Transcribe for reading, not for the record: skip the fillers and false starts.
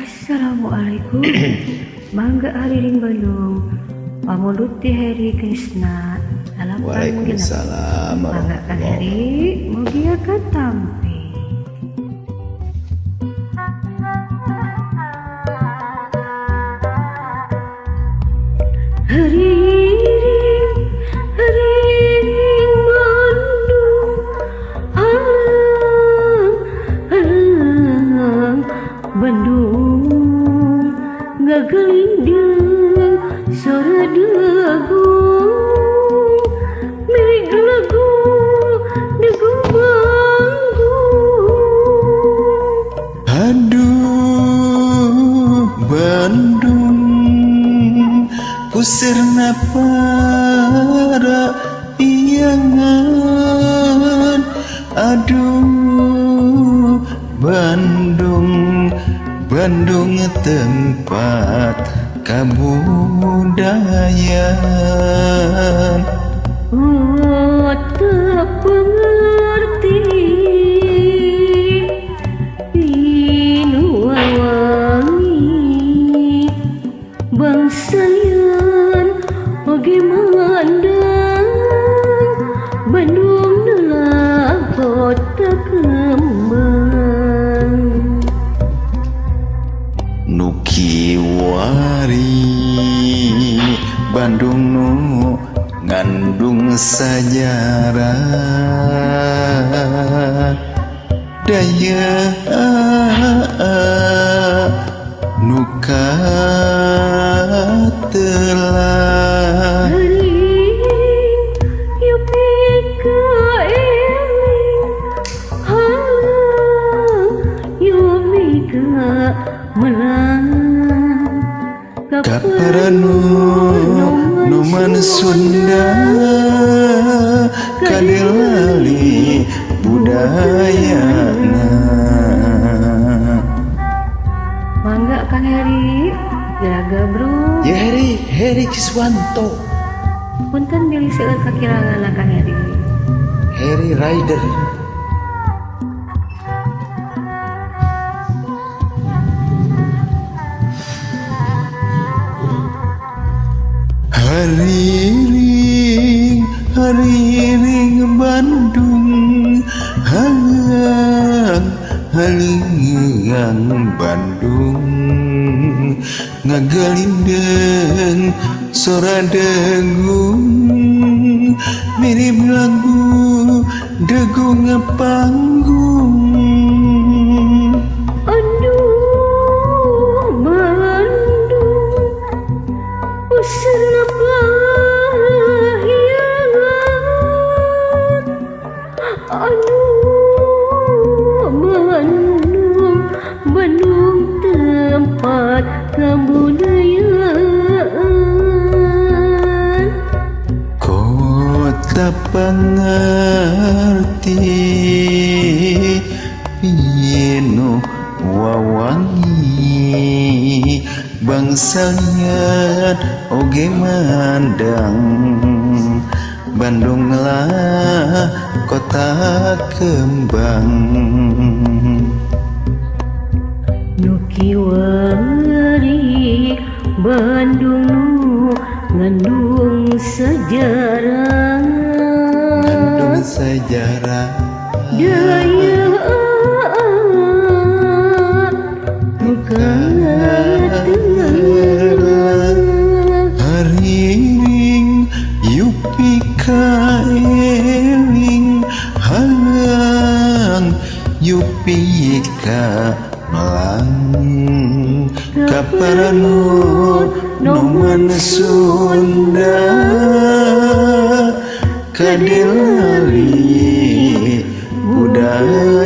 Assalamualaikum. Mangga Hariring Bandung. Pamuluti Heri Krisna. Waalaikumsalam. Mangga Kang Heri, mugia katampi. Hariring, hariring Bandung, halang, halang Bandung, ngagelindeng sora degung, miring lagu degung banggung. Aduh Bandung, pusirna para iangan. Aduh Bandung, Bandung tempat kabudayaan. Oh tak pengerti inu wangi bangsayan oge mandang. Bandung adalah kota kembang. Nu kiwari Bandung nu ngandung sajarah, daya nu katelah. Haring yupi ka eling, halang yupi ka melang. Kaparanu numan Sunda, kadelali budayana. Mangga Kang Heri, geraga bro. Ya Heri, Heri Kiswanto. Punten bilih seueur kakirangan Kang Heri. Heri Rider. Hariring, hariring Bandung, halang, halang Bandung, ngagelindeng sora degung, mirip lagu degung panggung. Aduh Bandung, usirna pahiangan. Aduh Bandung, Bandung tempat kebudayaan. Kota pangarti pienu wawangi, bangsanya oge mandang. Bandung lah kota kembang. Nu kiwari Bandung nu ngandung sejarah, ngandung sejarah, daya nu katelah. Hariring yupi ka eling, halang yupi ka melang. Kaparanu noman Sunda, kadelali budayana.